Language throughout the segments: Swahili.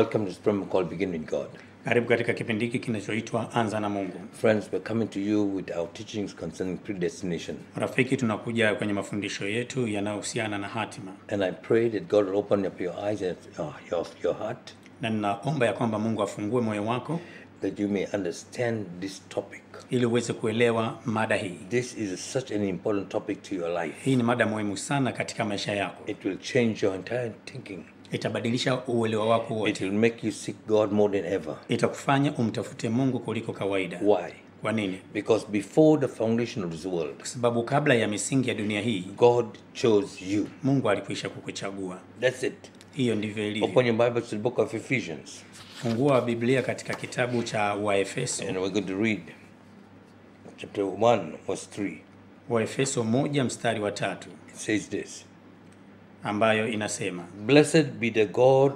Welcome to this program called Begin with God. Karibu katika kipindi hiki kinachoitwa Anza na Mungu. Friends, we're coming to you with our teachings concerning predestination. Rafiki, tunakuja kwenye mafundisho yetu yanayohusiana na hatima. And I pray that God will open up your eyes and your heart. Na ninaomba ya kwamba Mungu afungue moyo wako that you may understand this topic. Ili uweze kuelewa mada hii. This is such an important topic to your life. Hii ni mada muhimu sana katika maisha yako. It will change your entire thinking. Itabadilisha uelewa wako wote. It will make you seek God more than ever. Itakufanya umtafute Mungu kuliko kawaida. Why? Kwa nini? Because before the foundation of this world, kwa sababu kabla ya misingi ya dunia hii, God chose you. Mungu alikwisha kukuchagua. That's it. Hiyo ndivyo ilivyo. Open your Bible to the book of Ephesians. Fungua Biblia katika kitabu cha Waefeso. And we're going to read chapter 1 verse 3. Waefeso 1 mstari wa 3. It says this. Ambayo inasema, Blessed be the God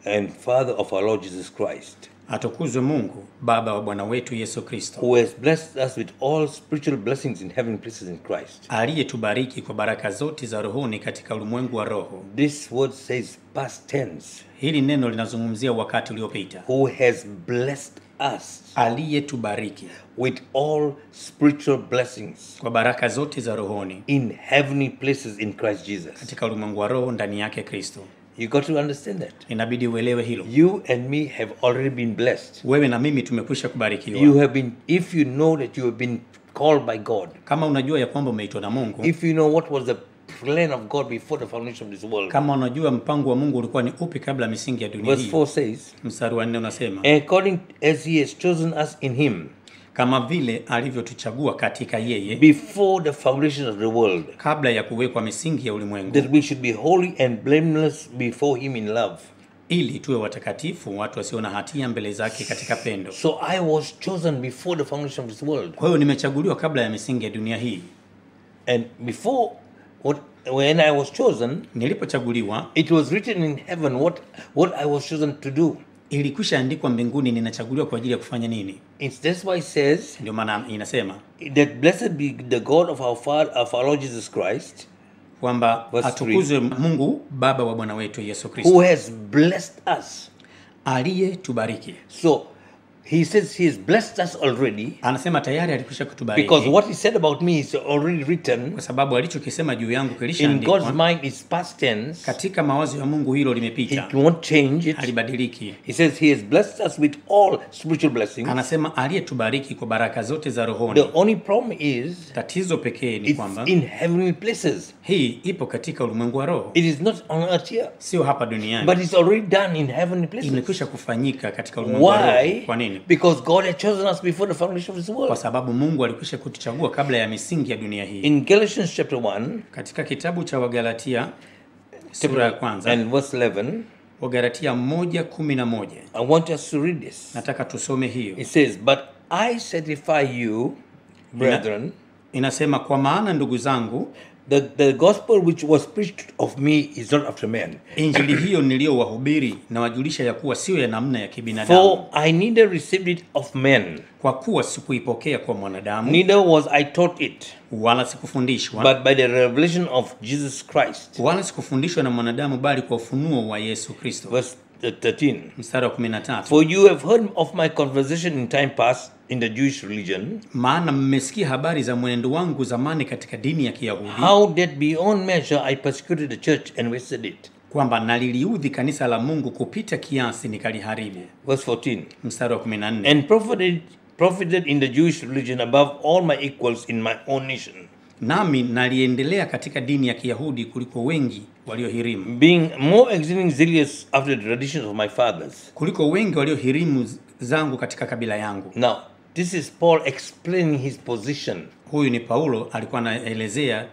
and Father of our Lord Jesus Christ. Atukuzwe Mungu Baba wa Bwana wetu Yesu Kristo. Who has blessed us with all spiritual blessings in heavenly places in Christ. Aliyetubariki kwa baraka zote za rohoni katika ulimwengu wa roho. This word says past tense. Hili neno linazungumzia wakati uliopita. Who has blessed us. Aliyetubariki with all spiritual blessings. Kwa baraka zote za rohoni. In heavenly places in Christ Jesus. Katika ulimwengu wa roho ndani yake Kristo. You got to understand that. Inabidi uelewe hilo. You and me have already been blessed. Wewe na mimi tumekwisha kubarikiwa. You have been, if you know that you have been called by God. Kama unajua ya kwamba umeitwa na Mungu. If you know what was the plan of God before the foundation of this world. Kama unajua mpango wa Mungu ulikuwa ni upi kabla misingi ya dunia hii. Verse 4 says, mstari wa 4 unasema, according as he has chosen us in him. Kama vile alivyotuchagua katika yeye, before the foundation of the world, kabla ya kuwekwa misingi ya ulimwengu, that we should be holy and blameless before him in love, ili tuwe watakatifu, watu wasio na hatia mbele zake katika pendo. So I was chosen before the foundation of this world. Kwa hiyo nimechaguliwa kabla ya misingi ya dunia hii. And before when I was chosen, nilipochaguliwa, it was written in heaven what I was chosen to do. Ilikwisha andikwa mbinguni ninachaguliwa kwa ajili ya kufanya nini. It's that's why it says, ndio maana inasema that blessed be the God of our Father, of our Lord Jesus Christ, kwamba atukuzwe Mungu Baba wa Bwana wetu Yesu Kristo, who has blessed us, aliyetubariki. So he says he has blessed us already. Anasema tayari alikwisha kutubariki. Because what he said about me is already written. Kwa sababu alichokisema juu yangu kilishaandikwa. In God's mind it's past tense. Katika mawazo ya Mungu hilo limepita. It won't change it. Halibadiliki. He says he has blessed us with all spiritual blessings. Anasema aliyetubariki kwa baraka zote za rohoni. The only problem is, tatizo pekee ni kwamba it's in heavenly places. Hii ipo katika ulimwengu wa roho. It is not on earth here. Sio hapa duniani. But it's already done in heavenly places. Imekwisha kufanyika katika ulimwengu wa roho. Kwa nini? Because God had chosen us before the foundation of this world. Kwa sababu Mungu alikwisha kutuchagua kabla ya misingi ya dunia hii. In Galatians chapter 1, katika kitabu cha Wagalatia sura ya kwanza and verse 11, Wagalatia 1:11. I want us to read this. Nataka tusome hiyo. It says, but I certify you, brethren, inasema kwa maana ndugu zangu, the gospel which was preached of me is not after men. Injili hiyo niliyowahubiri na wajulisha ya kuwa sio ya namna ya kibinadamu. For I neither received it of men. Kwa kuwa sikuipokea kwa mwanadamu. Neither was I taught it. Wala sikufundishwa. But by the revelation of Jesus Christ. Wala sikufundishwa na mwanadamu bali kwa ufunuo wa Yesu Kristo. Verse 13. Mstari wa 13. For you have heard of my conversation in time past in the Jewish religion. Maana mmesikia habari za mwenendo wangu zamani katika dini ya Kiyahudi. How that beyond measure I persecuted the church and wasted it. Kwamba naliliudhi kanisa la Mungu kupita kiasi nikaliharibu. Verse 14. Mstari wa 14. And profited in the Jewish religion above all my equals in my own nation. Nami naliendelea katika dini ya Kiyahudi kuliko wengi waliohirimu. Being more exceeding zealous after the traditions of my fathers. Kuliko wengi waliohirimu zangu katika kabila yangu. Now, this is Paul explaining his position. Huyu ni Paulo alikuwa anaelezea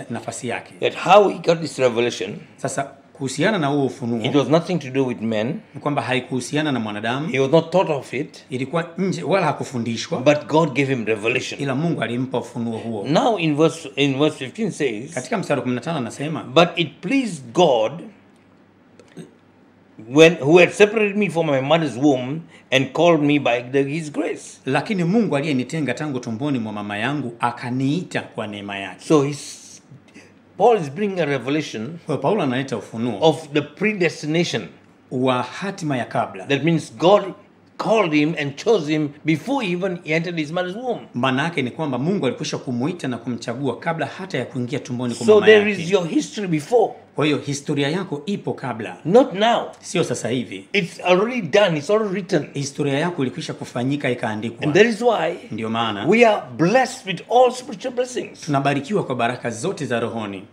nafasi yake. That how he got this revelation. Sasa kuhusiana na huo ufunuo, it was nothing to do with men. Kwamba haikuhusiana na mwanadamu. He was not taught of it. Ilikuwa nje wala hakufundishwa. But God gave him revelation. Ila Mungu alimpa ufunuo huo. Now in verse 15 says, katika mstari 15 anasema, but it pleased God who had separated me from my mother's womb and called me by his grace. Lakini Mungu aliyenitenga tangu tumboni mwa mama yangu akaniita kwa neema yake. So Paul is bringing a revelation Kwa Paulo analeta ufunuo of the predestination. Wa hatima ya kabla. That means God called him and chose him before even he entered his mother's womb. Maana yake ni kwamba Mungu alikwisha kumuita na kumchagua kabla hata ya kuingia tumboni kwa So mama there yake. is your history before. Kwa hiyo historia yako ipo kabla. Not now. Sio sasa hivi. It's already done. It's already written. Historia yako ilikwisha kufanyika ikaandikwa. And that is why Ndio maana we are blessed with all spiritual blessings. tunabarikiwa kwa baraka zote za rohoni.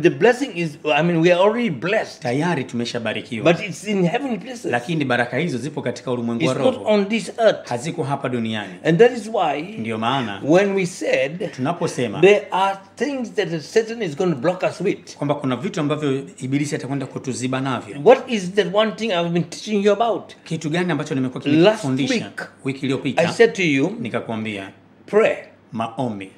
The blessing is, I mean, we are already blessed. Tayari tumeshabarikiwa. But it's in heavenly places. Lakini baraka hizo zipo katika ulimwengu wa It's not roho. on this earth. Haziko hapa duniani. And that is why Ndio maana when we said tunaposema there are things that Satan is going to block us with. kwamba kuna vitu ambavyo ibilisi atakwenda kutuziba navyo. What is that one thing I've been teaching you about? Kitu gani ambacho nimekuwa Last nikikufundisha week, wiki I iliyopita? said to you, Nikakwambia pray. maombi.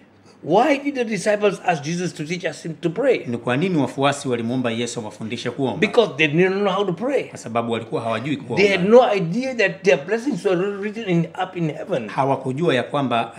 Why did the disciples ask Jesus to teach us to pray? Ni kwa nini wafuasi walimuomba Yesu awafundishe kuomba? Because they didn't know how to pray. Kwa sababu walikuwa hawajui They had kuomba. no idea that their blessings were written up in heaven. Hawakujua ya kwamba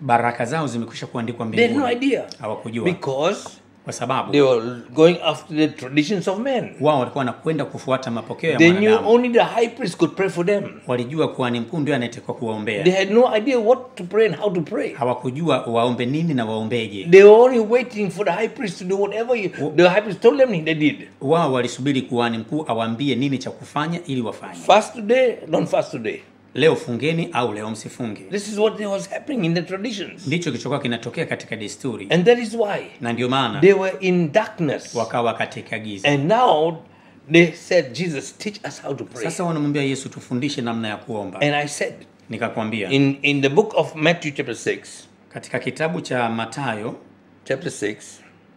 baraka zao zimekwisha kuandikwa They had no mbinguni. idea. Hawakujua Because kwa sababu they were going after the traditions of men. wao walikuwa wanakwenda kufuata mapokeo ya They knew mwanadamu. only the high priest could pray for them. Walijua kuhani mkuu ndio anayetakiwa kuwaombea. They had no idea what to pray and how to pray. Hawakujua waombe nini na waombeje. They were only waiting for the high priest to do whatever the high priest told them they did. Wao walisubiri kuhani mkuu awaambie nini cha kufanya ili wafanye. Fast today, don't fast today. Leo fungeni au leo msifunge. This is what was happening in the traditions. Ndicho kilichokuwa kinatokea katika desturi. And that is why Na ndio maana they were in darkness. wakawa katika giza. And now they said, Jesus, teach us how to pray. Sasa wanamwambia Yesu, tufundishe namna ya kuomba. And I said, Nikakwambia in the book of Matthew chapter 6, katika kitabu cha Mathayo, chapter 6,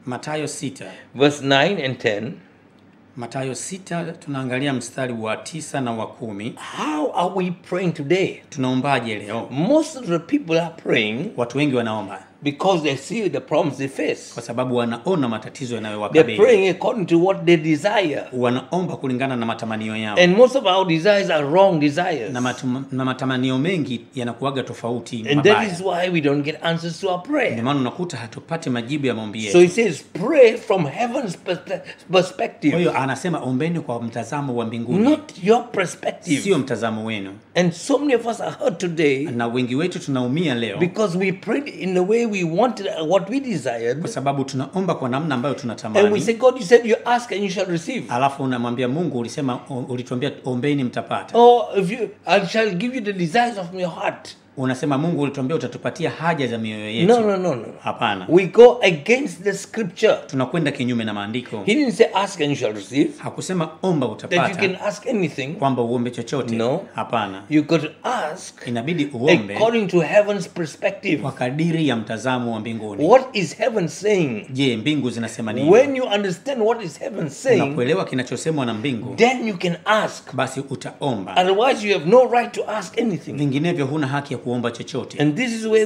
Mathayo 6, verse 9 and 10, Mathayo 6 tunaangalia mstari wa 9 na wa 10. How are we praying today? Tunaombaje leo? Most of the people are praying Watu wengi wanaomba because they see the problems they face. kwa sababu wanaona matatizo They're yanayowakabili. praying according to what they desire. Wanaomba kulingana na matamanio yao. And most of our desires are wrong desires. Na matamanio mengi yanakuwaga tofauti And that mabaya. is why we don't get answers to our prayer. Ndio maana unakuta hatupati majibu ya maombi So yetu. he says, pray from heaven's perspective. Kwa hiyo anasema ombeni kwa mtazamo wa mbinguni, Not your perspective. sio mtazamo wenu. And so many of us are hurt today Na wengi wetu tunaumia leo because we prayed in the way we wanted, what we desired. kwa sababu tunaomba kwa namna ambayo And we tunatamani. say, God, you said you ask and you shall receive. Alafu unamwambia Mungu, ulisema, ulituambia ombeni mtapata. Oh, if you, I shall give you the desires of your heart. Unasema Mungu ulituambia utatupatia haja za mioyo yetu. No. Hapana. We go against the scripture. Tunakwenda kinyume na maandiko. He didn't say ask and you shall receive. Hakusema omba That you utapata, can ask anything. kwamba uombe chochote. No. Hapana. You got to ask Inabidi uombe according to heaven's perspective. kwa kadiri ya mtazamo wa mbinguni. What is heaven saying? Je, mbingu zinasema nini? When you understand what is heaven saying, Unapoelewa kinachosemwa na mbingu, then you can ask. basi utaomba. Otherwise, you have no right to ask anything. Vinginevyo huna haki ya kuomba chochote. And this is where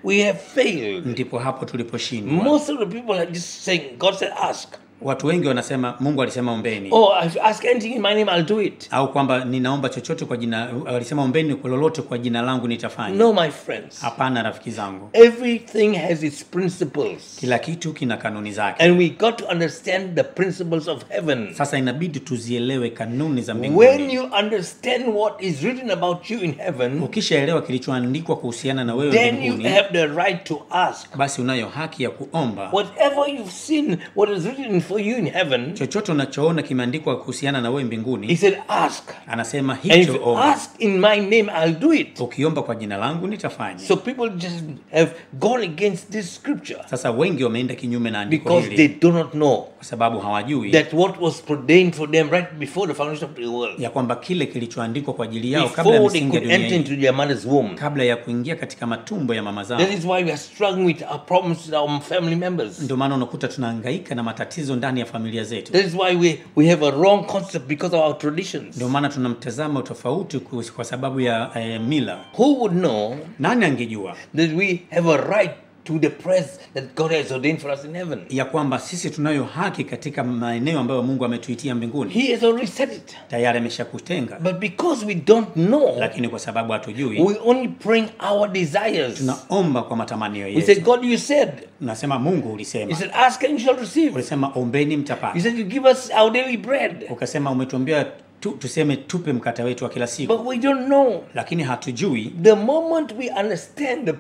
we have failed. Ndipo hapo tuliposhindwa. Most of the people are just saying, God said ask. Watu wengi wanasema Mungu alisema ombeni, Oh, if you ask anything in my name, I'll do it. au kwamba ninaomba chochote kwa jina, alisema ombeni kwa lolote kwa jina langu nitafanya. No, my friends. Hapana rafiki zangu, Everything has its principles. kila kitu kina kanuni zake. And we got to understand the principles of heaven. Sasa inabidi tuzielewe kanuni za When mbinguni. you understand what is written about you in heaven, Ukishaelewa kilichoandikwa kuhusiana na wewe then you mbinguni, have the right to ask. basi unayo haki ya kuomba. Whatever you've seen, what is written for you in heaven, Chochote unachoona kimeandikwa kuhusiana na wewe he mbinguni, said, ask. anasema And if hicho you omba. ask in my name, I'll do it. Ukiomba kwa jina langu nitafanya. So people just have gone against this scripture Sasa wengi wameenda kinyume na andiko because they hili do not know kwa sababu hawajui that what was ordained for them right before the foundation of the world, ya kwamba kile kilichoandikwa kwa ajili yao kabla ya before they misingi ya could dunia enter hii, into their mother's womb. kabla ya kuingia katika matumbo ya mama zao. That is why we are struggling with our problems with our family members. Ndio maana unakuta tunahangaika na matatizo ndani ya familia zetu. That is why we have a wrong concept because of our traditions. Ndio maana tuna mtazamo tofauti kwa sababu ya mila. Who would know Nani angejua that we have a right to the presence that God has ordained for us in heaven? ya kwamba sisi tunayo haki katika maeneo ambayo Mungu ametuitia mbinguni? He has already said it. Tayari ameshakutenga, But because we don't know, lakini kwa sababu hatujui, we only praying our desires. tunaomba kwa matamanio We say, yetu. God, you said. Nasema Mungu You ulisema, said, ask and you shall receive. ulisema ombeni You mtapata, said, you give us our daily bread. ukasema umetuambia Tuseme tupe mkate wetu wa kila siku. But we don't know. Lakini hatujui. The moment we understand the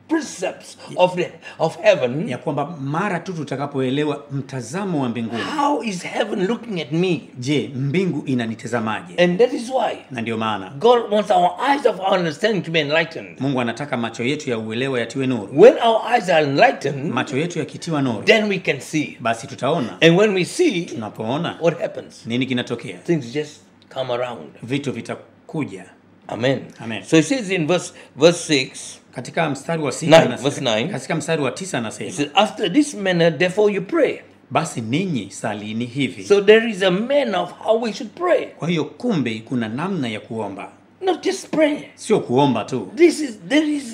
precepts of heaven, ya kwamba mara tu tutakapoelewa mtazamo wa mbinguni. How is heaven looking at me? Je, mbingu inanitazamaje? And that is why. Na ndio maana God wants our eyes of our understanding to be enlightened. Mungu anataka macho yetu ya uelewa yatiwe nuru. When our eyes are enlightened, macho yetu yakitiwa nuru, then we can see. Basi tutaona. And when we see, tunapoona, what happens? Nini kinatokea? Things just come around. Vitu vitakuja. Amen. Amen. So it says in verse 6, katika mstari wa 6, verse 9, katika mstari wa 9 anasema, it says, after this manner therefore you pray. Basi ninyi salini hivi. So there is a manner of how we should pray. Kwa hiyo kumbe kuna namna ya kuomba. Not just pray. Sio kuomba tu. This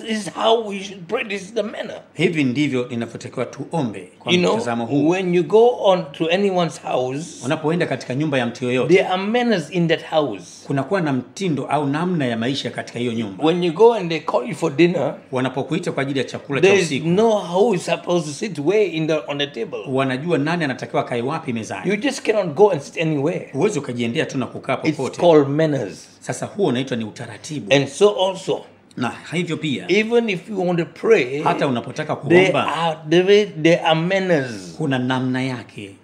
is how we should pray. This is the manner. Hivi ndivyo inavyotakiwa tuombe kwa mtazamo huu. When you go on to anyone's house, unapoenda katika nyumba ya mtu yoyote, there are manners in that house. Kunakuwa na mtindo au namna ya maisha katika hiyo nyumba. When you go and they call you for dinner, wanapokuita kwa ajili ya chakula cha usiku, there is no who is supposed to sit where on the table. Wanajua nani anatakiwa kae wapi mezani. You just cannot go and sit anywhere. Huwezi ukajiendea tu na kukaa popote. It's called manners. Sasa huo unaitwa ni utaratibu. And so also, na hivyo pia, even if you want to pray, hata unapotaka kuomba, there are manners. Kuna namna yake.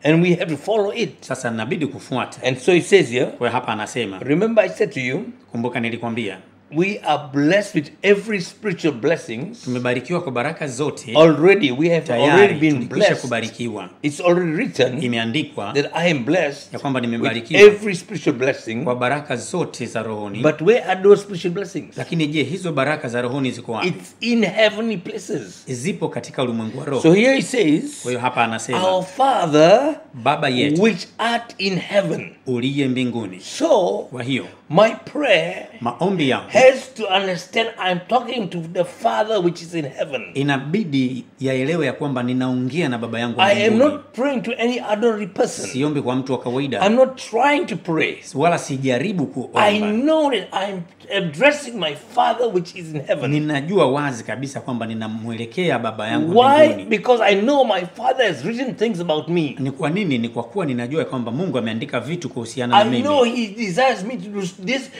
And we have to follow it. Sasa inabidi kufuata. And so it says here, kwa hapa anasema, remember I said to you, kumbuka nilikwambia, we are blessed with every spiritual blessings. Tumebarikiwa kwa baraka zote. Already we have already been blessed. Kubarikiwa. It's already written. Imeandikwa that I am blessed. Ya kwamba nimebarikiwa. With every spiritual blessing. Kwa baraka zote za rohoni. But where are those spiritual blessings? Lakini je, hizo baraka za rohoni ziko wapi? It's in heavenly places. Zipo katika ulimwengu wa roho. So here he says, kwa hiyo hapa anasema, our Father, Baba yetu, which art in heaven, uliye mbinguni. So, kwa hiyo, my prayer, maombi yangu, has to understand I'm talking to the Father which is in heaven. Inabidi yaelewe ya kwamba ninaongea na baba yangu I am mbinguni. not praying to any ordinary person. Siombi kwa mtu wa kawaida. I'm not trying to pray. Wala sijaribu kuomba. I know that I'm addressing my Father which is in heaven. Ninajua wazi kabisa kwamba ninamwelekea baba yangu Why? mbinguni. Because I know my Father has written things about me. Ni kwa nini? Ni kwa kuwa ninajua kwamba Mungu ameandika vitu kuhusiana na mimi. I know he desires me to do this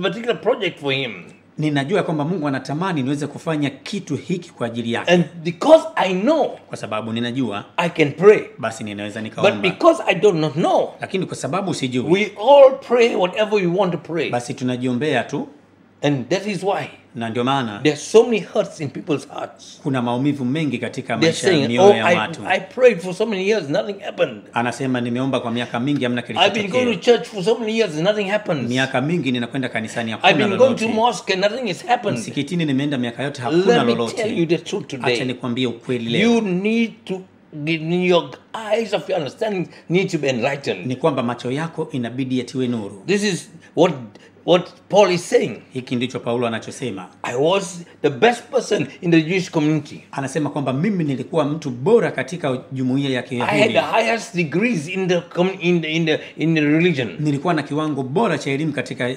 particular project for him. Ninajua kwamba Mungu anatamani niweze kufanya kitu hiki kwa ajili yake. And because I know, kwa sababu ninajua, I can pray. Basi ninaweza nikaomba. But because I do not know, lakini kwa sababu sijui, we all pray whatever we want to pray. Basi tunajiombea tu. And that is why, na ndio maana, there are so many hurts in people's hearts. Kuna maumivu mengi katika maisha ya mioyo ya watu. I prayed for so many years, nothing happened. Anasema nimeomba kwa miaka mingi hamna kilichotokea. I've been going to church for so many years, nothing happens. Miaka mingi ninakwenda kanisani hakuna I've been lolote. going to mosque and nothing has happened. Msikitini nimeenda miaka yote hakuna lolote. Let me tell you the truth today. Acha nikwambie ukweli leo. You need to your eyes of your understanding need to be enlightened. Ni kwamba macho yako inabidi yatiwe nuru. This is what Paul is saying. Hiki ndicho Paulo anachosema. I was the best person in the Jewish community. Anasema kwamba mimi nilikuwa mtu bora katika jumuiya ya Kiyahudi. I had the highest degrees in the religion. Nilikuwa na kiwango bora cha elimu katika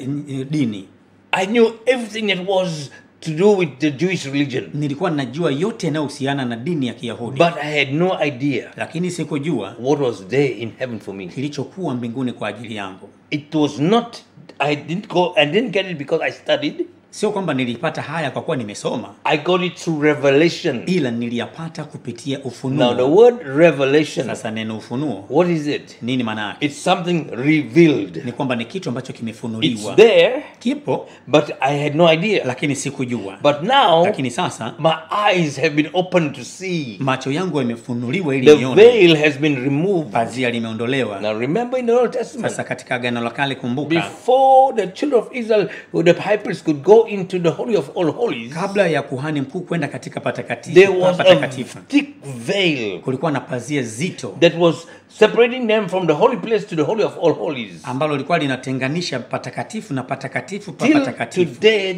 dini. I knew everything that was to do with the Jewish religion. Nilikuwa najua yote yanayohusiana na dini ya Kiyahudi. But I had no idea. Lakini sikujua what was there in heaven for me. Kilichokuwa mbinguni kwa ajili yangu. It was not, I didn't get it because I studied. Sio kwamba nilipata haya kwa kuwa nimesoma. I got it through revelation. Ila niliyapata kupitia ufunuo. Now the word revelation. Sasa neno ufunuo. What is it? Nini maana yake? It's something revealed. Ni kwamba ni kitu ambacho kimefunuliwa. It's there. Kipo. But I had no idea. Lakini sikujua. But now, lakini sasa, my eyes have been opened to see. Macho yangu yamefunuliwa ili nione. The veil has been removed. Pazia limeondolewa. Now remember in the Old Testament. Sasa katika Agano la Kale kumbuka. Before the children of Israel, the high priest could go into the holy of all holies. Kabla ya kuhani mkuu kwenda katika patakatifu, there was a thick veil. Kulikuwa na pazia zito. That was separating them from the holy place to the holy of all holies. Ambalo lilikuwa linatenganisha patakatifu na patakatifu pa patakatifu. Till today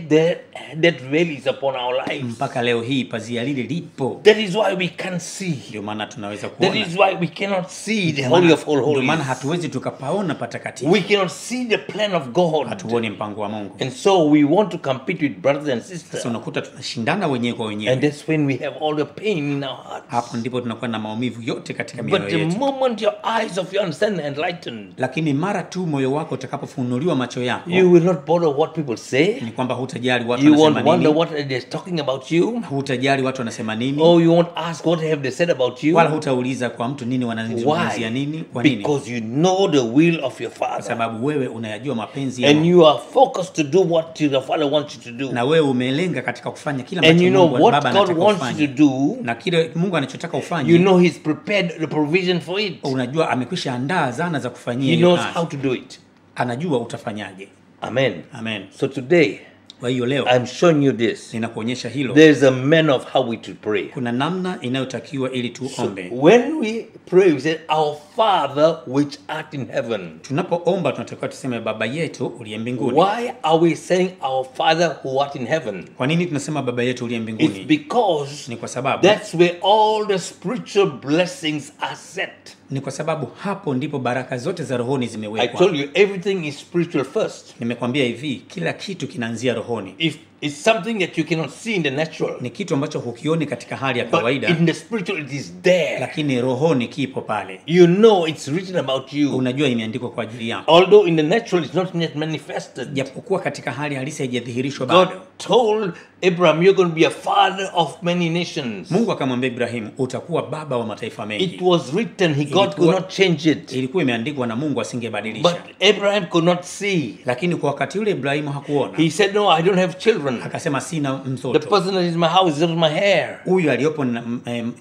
that veil is upon our lives. Mpaka leo hii pazia lile lipo. That is why we can't see. Ndio maana tunaweza kuona. That is why we cannot see the holy of all holies. Ndio maana hatuwezi tukapaona patakatifu. We cannot see the plan of God. Hatuoni mpango wa Mungu. And so we want to come compete with brothers and sisters. Sasa unakuta tunashindana wenyewe kwa wenyewe. And that's when we have all the pain in our hearts. Hapo ndipo tunakuwa na maumivu yote katika mioyo But the yetu. moment your eyes of your understanding enlightened, Lakini mara tu moyo wako utakapofunuliwa macho yako, you will not bother what people say. ni kwamba hutajali watu You won't wanasema wonder nini, what they're talking about you. hutajali watu wanasema nini, Or you won't ask what have they said about you. wala hutauliza kwa mtu nini wanazungumzia Why? nini. Kwa nini? Because you know the will of your Kwa Father. sababu wewe unayajua mapenzi ya And Mungu. you are focused to do what the Father wants you to do. Na wewe umelenga katika kufanya kila And ambacho you know Mungu what Baba God anataka wants you ufanye. to do. Na kile Mungu anachotaka ufanye, You know He's prepared the provision for it. unajua amekwisha andaa zana za kufanyia He hiyo knows kazi. how to do it. Anajua utafanyaje. Amen. Amen. So today, Kwa hiyo leo I'm showing you this. ninakuonyesha hilo. There's a manner of how we to pray. Kuna namna inayotakiwa ili tuombe. When we pray, we say, Our Father which art in heaven. Tunapoomba tunatakiwa tuseme Baba yetu uliye mbinguni. Why are we saying Our Father who art in heaven? Kwa nini tunasema Baba yetu uliye It's mbinguni? because Ni kwa sababu that's where all the spiritual blessings are set. ni kwa sababu hapo ndipo baraka zote za rohoni I zimewekwa. told you everything is spiritual first. Nimekwambia hivi, kila kitu kinaanzia rohoni. If it's something that you cannot see in the natural, Ni kitu ambacho hukioni katika hali ya but kawaida, in the spiritual it is there. lakini rohoni kipo pale. You know it's written about you. Unajua imeandikwa kwa ajili yako, Although in the natural it's not yet manifested. japokuwa katika hali halisi haijadhihirishwa God bado. told Abraham, you're going to be a father of many nations. Mungu akamwambia Ibrahimu, utakuwa baba wa mataifa It mengi. was written, God could not change it. Ilikuwa imeandikwa na Mungu asingebadilisha. But Abraham could not see. Lakini kwa wakati ule Ibrahimu hakuona, He said, no, I don't have children. akasema sina The mtoto, person that is in my house is not my heir. huyu aliyopo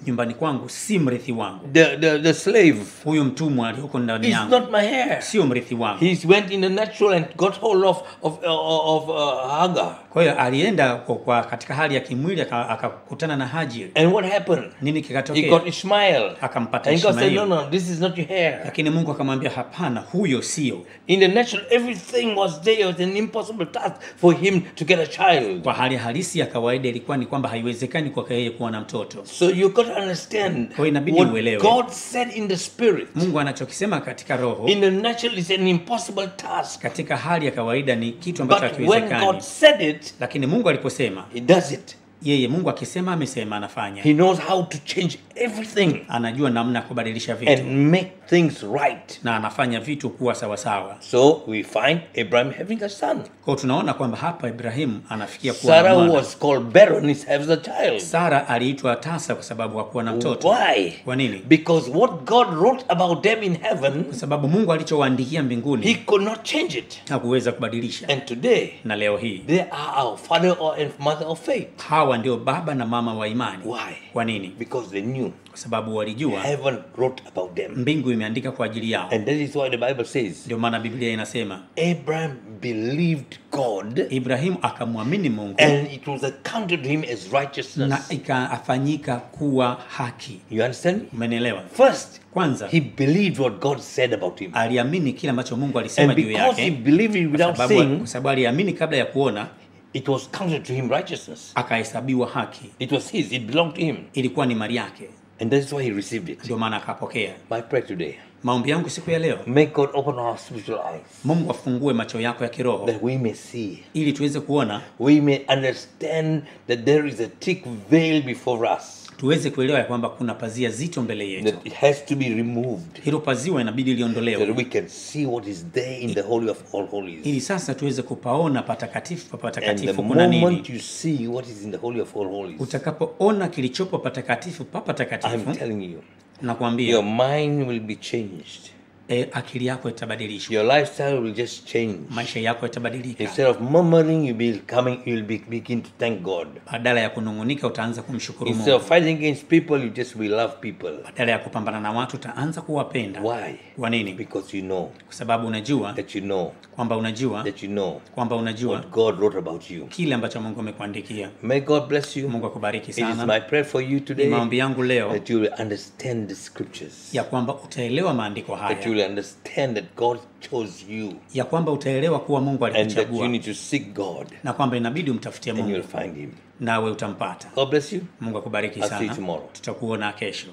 nyumbani kwangu si mrithi wangu, The slave huyu mtumwa aliyoko ndani is yangu not my heir. sio mrithi wangu. He went in the natural and got hold of Hagar. Kwa hiyo alienda kwa katika hali ya kimwili akakutana na Hajiri. And what happened? Nini He kikatokea? got Ishmael. Akampata And God said, Ishmaeli. no, this is not your heir. Lakini Mungu akamwambia hapana, huyo sio. In the natural, everything was there. It was an impossible task for him to get a child. Kwa hali halisi ya kawaida ilikuwa ni kwamba haiwezekani kwake yeye kuwa na mtoto. So you got to understand Kwa hiyo inabidi what uelewe. God said in the spirit. Mungu anachokisema katika roho, In the natural is an impossible task. katika hali ya kawaida ni kitu ambacho But when hakiwezekani. God said it, Lakini Mungu aliposema, He does it. yeye Mungu akisema amesema, anafanya. He knows how to change everything Anajua namna ya kubadilisha vitu and make things right. na anafanya vitu kuwa sawasawa. So we find Abraham having a son. Kwa hiyo tunaona kwamba hapa Ibrahimu anafikia kuwa na Sarah, who mwana. was called barren, is has a child. Sara aliitwa tasa kwa sababu hakuwa na mtoto. Why? Kwa nini? Because what God wrote about them in heaven, Kwa sababu Mungu alichowaandikia He mbinguni could not change it. hakuweza kubadilisha. And today, Na leo hii they are our father and mother of faith. hawa ndio baba na mama wa imani. Why? Kwa nini? Because they knew Kwa sababu walijua heaven wrote about them. mbingu imeandika kwa ajili yao. And that is why the Bible says Ndio maana Biblia inasema Abraham believed God Ibrahimu akamwamini Mungu and it was accounted to him as na righteousness. ikafanyika kuwa haki. You understand? Umenielewa? First, Kwanza he believed what God said about him. aliamini kile ambacho Mungu alisema And juu because he yake, believed it kwa without sababu seeing, kwa sababu aliamini kabla ya kuona, it was counted to him righteousness. akahesabiwa haki. It was his, it belonged to him. Ilikuwa ni mali yake, And that's why he received it. ndio maana akapokea. My prayer today, Maombi yangu siku ya leo, may God open our spiritual eyes Mungu afungue macho yako ya kiroho that we may see, ili tuweze kuona, we may understand that there is a thick veil before us, tuweze kuelewa ya kwamba kuna pazia zito mbele yetu. that it has to be removed, Hilo pazia inabidi that liondolewe we can see what is there in the Holy of all Holies. ili sasa tuweze kupaona patakatifu pa And the patakatifu kuna nini. moment you see what is in the Holy of all Holies, Utakapoona kilichopo patakatifu pa I'm patakatifu, telling you, nakwambia your mind will be changed. akili yako itabadilishwa, Your lifestyle will just change. maisha yako yatabadilika. Instead of murmuring, you'll begin to thank God. Badala ya kunung'unika utaanza kumshukuru Instead Mungu. of fighting against people, you just will love people. Badala ya kupambana na watu utaanza kuwapenda. Why? Kwa nini? Because you know Kwa sababu unajua that you know kwamba unajua that you know kwamba unajua what God wrote about you. kile ambacho Mungu amekuandikia. May God bless you. Mungu akubariki It is sana. my prayer for you Ni today maombi yangu leo that you will understand the scriptures. ya kwamba utaelewa maandiko That you haya, will understand that God chose you ya kwamba utaelewa kuwa Mungu and that you alikuchagua need to seek God na kwamba inabidi umtafutie and Mungu you'll find him. nawe utampata. God bless you. Mungu akubariki I'll see you sana. tomorrow. Tutakuona kesho.